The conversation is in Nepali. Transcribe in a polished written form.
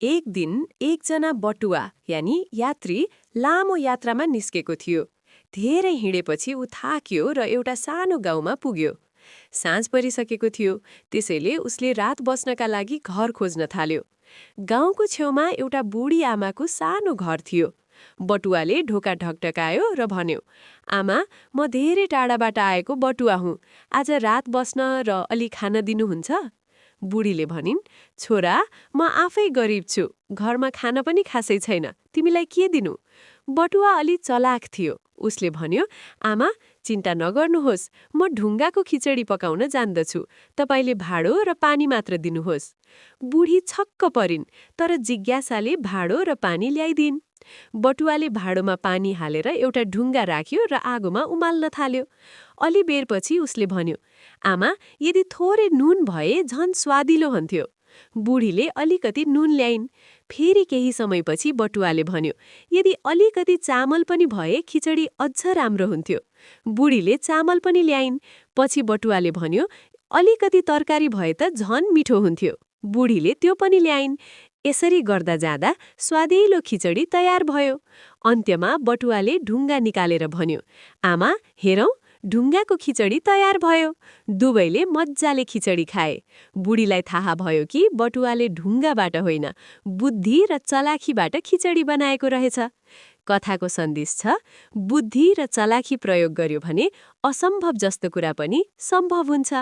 एक दिन एकजना बटुवा यानि यात्री लामो यात्रामा निस्केको थियो। धेरै हिँडेपछि ऊ थाक्यो र एउटा सानो गाउँमा पुग्यो। साँझ परिसकेको थियो, त्यसैले उसले रात बस्नका लागि घर खोज्न थाल्यो। गाउँको छेउमा एउटा बुढी आमाको सानो घर थियो। बटुवाले ढोका ढकढकायो र भन्यो, आमा, म धेरै टाढाबाट आएको बटुवा हुँ। आज रात बस्न र अलि खान दिनुहुन्छ? बुढीले भनिन्, छोरा, म आफै गरिब छु, घरमा खान पनि खासै छैन, तिमीलाई के दिनु? बटुवा अलि चलाक थियो। उसले भन्यो, आमा, चिन्ता नगर्नुहोस्, म ढुङ्गाको खिचडी पकाउन जान्दछु, तपाईले भाँडो र पानी मात्र दिनुहोस्। बुढी छक्क परिन्, तर जिज्ञासाले भाँडो र पानी ल्याइदिन्। बटुवाले भाँडोमा पानी हालेर एउटा ढुङ्गा राख्यो र आगोमा उमाल्न थाल्यो। अलि बेरपछि उसले भन्यो, आमा, यदि थोरै नुन भए झन् स्वादिलो हुन्थ्यो। बुढीले अलिकति नुन ल्याइन्। फेरि केही समयपछि बटुवाले भन्यो, यदि अलिकति चामल पनि भए खिचडी अझ राम्रो हुन्थ्यो। बुढीले चामल पनि ल्याइन्। पछि बटुवाले भन्यो, अलिकति तरकारी भए त झन् मिठो हुन्थ्यो। बुढीले त्यो पनि ल्याइन्। यसरी गर्दा जाँदा स्वादिलो खिचडी तयार भयो। अन्त्यमा बटुवाले ढुङ्गा निकालेर भन्यो, आमा, हेरौँ, ढुङ्गाको खिचडी तयार भयो। दुवैले मज्जाले खिचडी खाए। बुढीलाई थाहा भयो कि बटुवाले ढुङ्गाबाट होइन, बुद्धि र चलाखीबाट खिचडी बनाएको रहेछ। कथाको सन्देश छ, बुद्धि र चलाखी प्रयोग गर्यो भने असम्भव जस्तो कुरा पनि सम्भव हुन्छ।